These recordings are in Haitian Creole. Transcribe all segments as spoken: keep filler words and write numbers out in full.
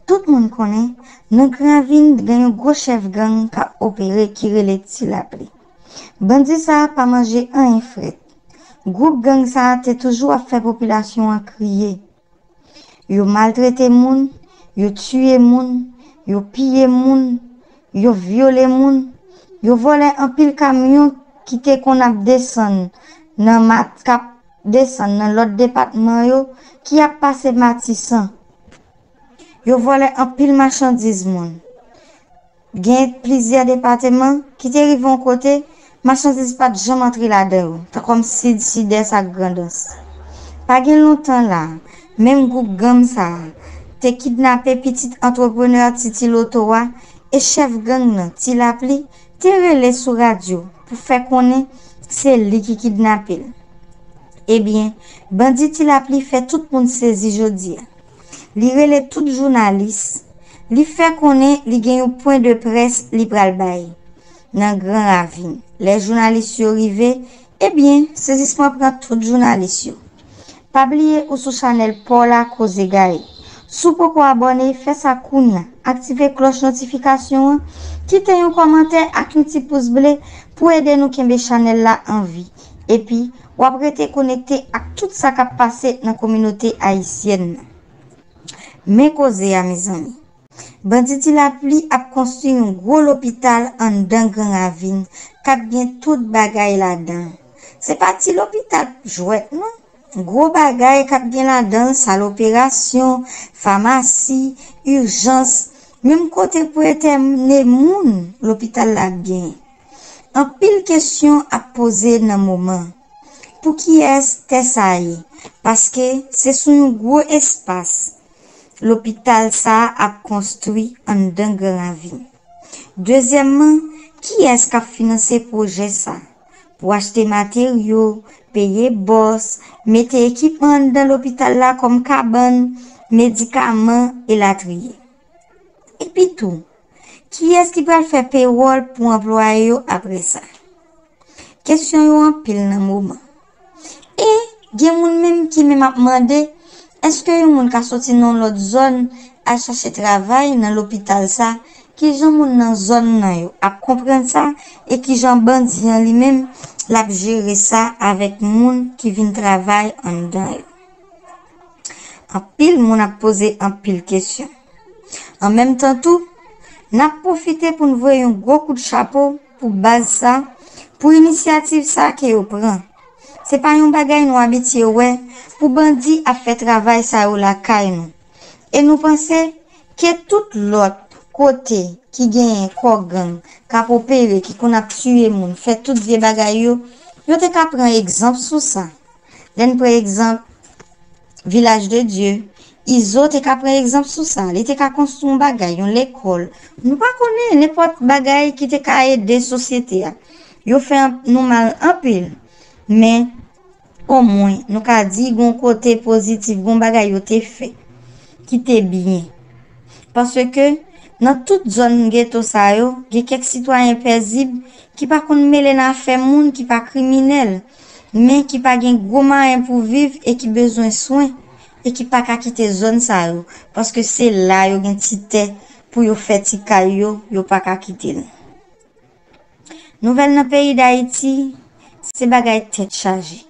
Tout moun konnen, nan Gran Ravin gen yon gwo chèf gang k ap opere ki rele Ti Lapli. Bandi sa a pa manje anyen frèt. Gwoup gang sa a te toujou ap fè popilasyon an kriye. Yo maltrete moun, yo tiye moun, yo piye moun, yo vyole moun, yo vòlè anpil kamyon ki te konn ap desann nan Mat-, k ap desann nan lòt depatman yo, ki ap pase Matisan. Yo vòlè anpil machandiz moun. Gen plizyè depatman ki te rive yon kote, machandiz pa t janm antre ladan yo, tankou Sid, Sidès ak Grandans. Pa gen lontan la, menm gwoup gang sa a te kidnape pitit antreprenè Titi Loto a, e chèf gang nan, Ti Lapli, te rele sou radyo pou fè konnen se li ki kidnape l. Ebyen, bandi Ti Lapli fè tout moun sezi jodi a. Li rele tout jounalis. Li fè konnen li gen yon pwen de près li pral bay nan Gran Ravin. Lè jounalis yo rive, ebyen, sezisman pran tout jounalis yo. Pa bliye ou sou chanèl pa w la Koze Gaye. Si w poko abòne, fè sa kounye a. Aktive klòch notifikasyon an, kite yon kòmantè ak yon ti pous ble pou ede nou kenbe chanèl la an vi. Epi, w ap rete konekte ak tout sa k ap pase nan kominote ayisyèn nan. Men koze a, mezanmi. Bandi Ti Lapli ap konstwi yon gwo lopital anndan Gran Ravin k ap gen tout bagay ladan l. Se pa ti lopital jwèt non. Gwo bagay k ap gen ladan l, sal operasyon, famasi, ijans, menm kote pou entène moun lopital la ap genyen. Anpil kesyon ap poze nan moman. Pou kiyès tè sa ye? Paske se sou yon gwo espas lopital sa a ap konstwi anndan Gran Ravin. Dezyèmman, kiyès k ap finanse pwojè sa? Pou achte materyo, peye bòs, mete ekipman anndan lopital la kòm kabann, medikaman, elatriye. Epi tou, kiyès ki pral fè pewòl pou anplwaye yo apre sa? Kesyon yo anpil nan moman. E gen moun menm ki menm ap mande, èske yon moun ka soti nan yon lòt zòn al chache travay nan lopital sa? Kijan moun nan zòn nan yo ap konprann sa? E kijan bandi an li menm l ap jere sa avèk moun ki vin travay anndan yo? Anpil moun ap poze anpil kesyon. An menm tan tou, n ap pwofite pou n voye yon gwo kout chapo pou baz sa, pou inisyativ sa ke yo pran. Se pa yon bagay nou abitye wè pou bandi ap fè travay sa yo lakay nou. E nou panse ke tout lòt kote ki genyen kò gang k ap opere, ki konn ap tiye moun, fè tout vye bagay yo, yo te ka pran egzanp sou sa. Lè n pran egzanp Vilaj de Dye, Izo te ka pran egzanp sou sa. Li te ka konstwi yon bagay, yon lekòl. Nou pa konnen nenpòt bagay ki te ka ede sosyete a. Yo fè an-, nou mal anpil. Men, omwen, nou ka di gon kote pozitif, gon bagay yo te fè ki te byen. Paske nan tout zòn geto sa yo, gen kèk sitwayen pezib ki pa konn mele nan afè moun, ki pa kriminèl, men ki pa gen gwo mwayen pou viv e ki bezwen swen, e ki pa ka kite zòn sa yo, paske se la yo gen ti tè pou yo fè ti kay yo, yo pa ka kite l. Nouvèl nan peyi Dayiti, se bagay tèt chaje.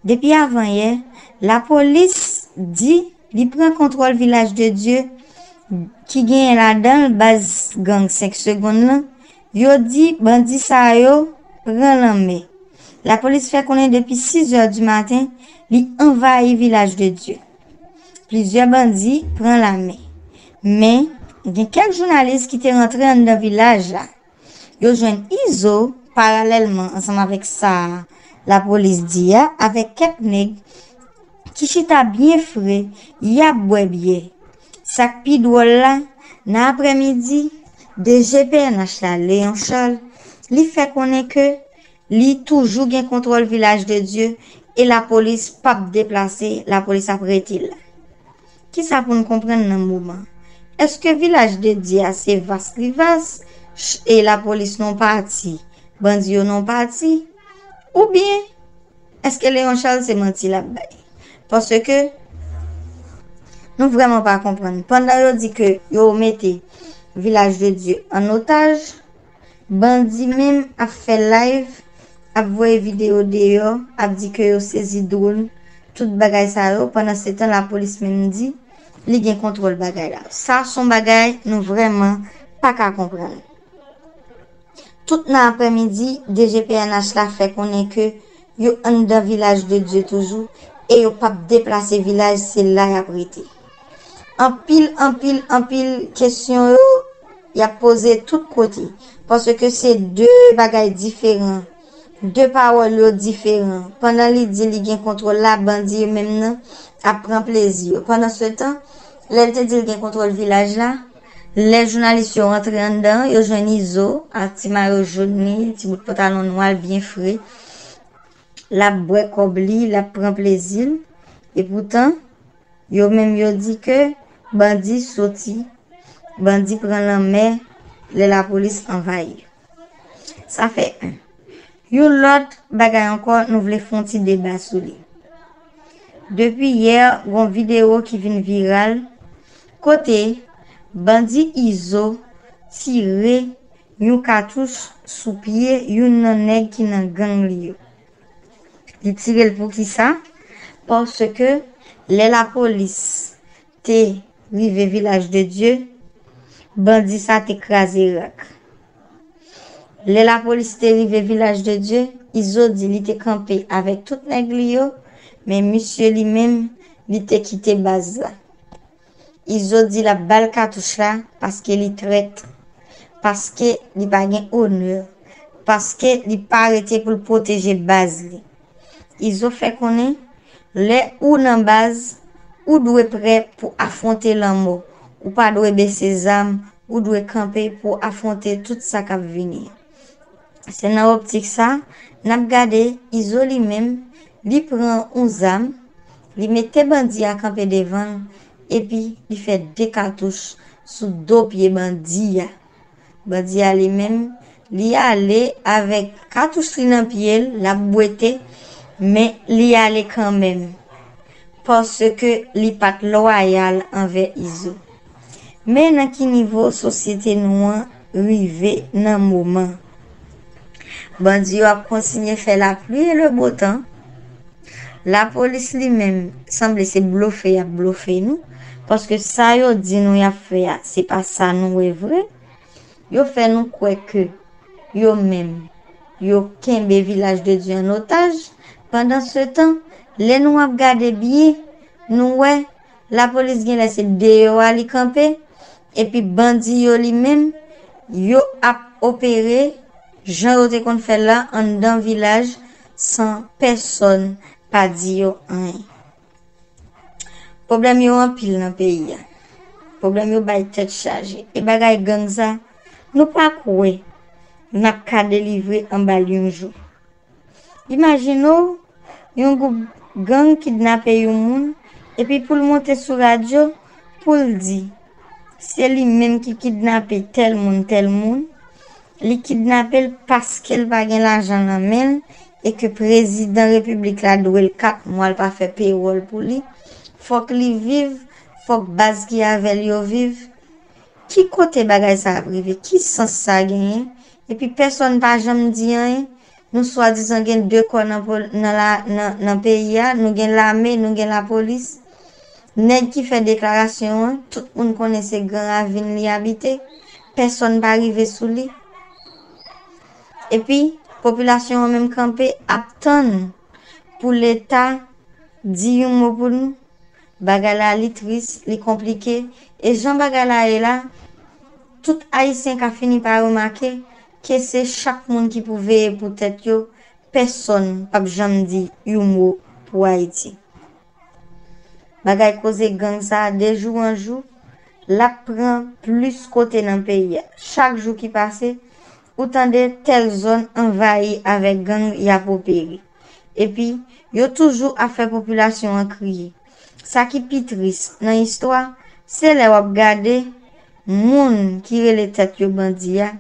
Depi avanyè, lapolis di li pran kontwòl Vilaj de Dye ki genyen ladan l baz gang senk segonn lan, yo di bandi sa yo pran lanmè. Lapolis fè konnen depi sizè di maten, li anvayi Vilaj de Dye. Plizyè bandi pran lanmè. Men, gen kèk jounalis ki te rantre anndan vilaj la. Yo jwenn Izo paralèlman ansanm avèk sa lapolis di a, avèk kèk nèg ki chita byen fre, y ap bwè byè. Sa k pi dwòl la, nan aprèmidi, D G P N H la, Léon Charles, li fè konnen ke li toujou gen kontwòl Vilaj de Dye e lapolis p ap deplase, lapolis ap rete la. Kisa pou n konprann nan moman? Èske Vilaj de Dye a se vas li vas, ch-, e lapolis nan pati, bandi yo nan pati? Oubyen, èske Léon Charles se manti l ap bay? Paske, Nou vrèman pa konprann. Pandan yo di ke yo mete Vilaj de Dye an otaj, bandi menm ap fè live, ap voye videyo deyò, ap di ke yo sezi dwòn, tout bagay sa yo, pandan se tan lapolis menm di li gen kontwòl bagay la. Sa se yon bagay nou vrèman pa ka konprann. Tout nan aprèmidi, D G P N H la fè konnen ke yo anndan Vilaj de Dye toujou e yo p ap deplase vilaj, se la y ap rete. Anpil, anpil, anpil kesyon yo, y ap poze tout kote, paske se de bagay diferan, de pawòl yo diferan. Pandan li di li gen kontwòl la, bandi yo menm nan ap pran plezi yo. Pandan se tan, lè l te di l gen kontwòl vilaj la, lè jounalis yo rantre anndan, yo jwenn Izo ak ti mayo jòn li, ti bout pantalon nwa l byen fre. L ap bwè kòb li, l ap pran plezi l. Epoutan, yo menm yo di ke bandi soti, bandi pran lanmè lè lapolis anvayi. Sa fè en. Yon lòt bagay ankò, nou vle fè yon ti deba sou li. Depi yè, gon videyo ki vin viral, kote bandi Izo tire yon katouch sou pye youn nan nèg ki nan gang li yo. Li tire l poukisa? Paske lè lapolis te rive Vilaj de Dye, bandi sa te kraze rak. Lè lapolis te rive Vilaj de Dye, Izo di li te kanpe avèk tout nèg li yo, men misye li menm, li te kite baz la. Izo di l ap ba l katouch la paske li trèt, paske li pa gen onè, paske li pa rete pou l pwoteje baz li. Izo fè konnen, lè ou nan baz, ou dwe prè pou afwonte lanmò. Ou pa dwe bese zam, ou dwe kanpe pou afwonte tout sa k ap vini. Se nan optik sa, n ap gade Izo li menm, li pran yon zam, li mete bandi a kanpe devan l, epi li fè de katouch sou do pye bandi a. Bandi a li menm, li ale avèk katouch li nan pye l, l ap bwete, men li ale kanmenm, paske li pa t lwayal anvè Izo. Men nan ki nivo sosyete nou an rive nan moman. Bandi yo ap kontinye fè lapli e le bo tan. Lapolis li menm, sanble se blofe y ap blofe nou, paske sa yo di nou y ap fè a, se pa sa nou wè vre. Yo fè nou kwè ke yo menm, yo kenbe Vilaj de Dye an otaj. Pandan se tan, lè nou ap gade byen, nou wè lapolis genlè se deyò a li kanpe, epi bandi yo li menm, yo ap opere jan yo te konn fè l la anndan vilaj san pèsòn pa di yo anyen. Pwoblèm yo anpil nan peyi a. Pwoblèm yo bay tèt chaje. E bagay gang sa, nou pa kwè n ap ka delivre anba l yon jou. Imajine w, yon gwoup gang kidnape yon moun, epi pou l monte sou radyo, pou l di, se li menm ki kidnape tèl moun, tèl moun, li kidnape l paske l pa gen lajan nan men l, e ke prezidan repiblik la dwe l kat mwa, l pa fè pewòl pou li. Fòk li viv, fòk baz ki avè l yo viv. Ki kote bagay sa ap rive? Ki sans sa genyen? Epi pèsòn pa janm di anyen. Nou swadizan gen de kò nan, nan, nan peyi a. Nou gen lame, nou gen lapolis. Nèg ki fè deklarasyon an, tout moun konnen se Gran Ravin li abite. Pèsòn pa rive sou li. Epi, popilasyon an menm kanpe ap tann pou Leta di yon mo pou nou. Bagay la, li tris, li konplike. E jan bagay la ye la, tout Ayisyen ka fini pa remake ke se chak moun ki pou veye pou tèt yo, pèsòn p ap janm di yon mo pou Ayiti. Bagay koze gang sa a, de jou an jou, l ap pran plis kote nan peyi a. Chak jou ki pase, ou tande tèl zòn anvayi avèk gang y ap opere. Epi, yo toujou ap fè popilasyon an kriye. Sa ki pi tris nan istwa, se lè w ap gade moun ki rele tèt yo bandi a,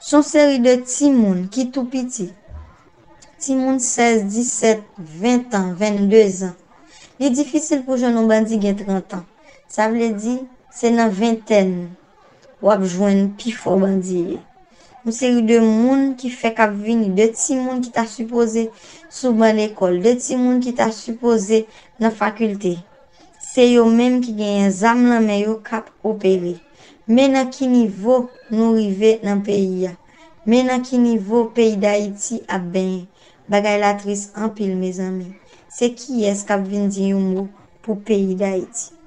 se yon seri de timoun ki tou piti. Timoun sèz, disèt, ven an, vennde zan. Li difisil pou jwenn yon bandi gen trant an. Sa vle di, se nan ventèn w ap jwenn pi fò bandi ye. Yon seri de moun ki fèk ap vini, de timoun ki ta sipoze sou ban lekòl, de timoun ki ta sipoze nan fakilte. Se yo menm ki genyen zam nan men yo k ap opere. Men nan ki nivo nou rive nan peyi a. Men nan ki nivo peyi Dayiti ap benyen. Bagay la tris anpil, mezanmi. Se kiyès k ap vin di yon mo pou peyi Dayiti?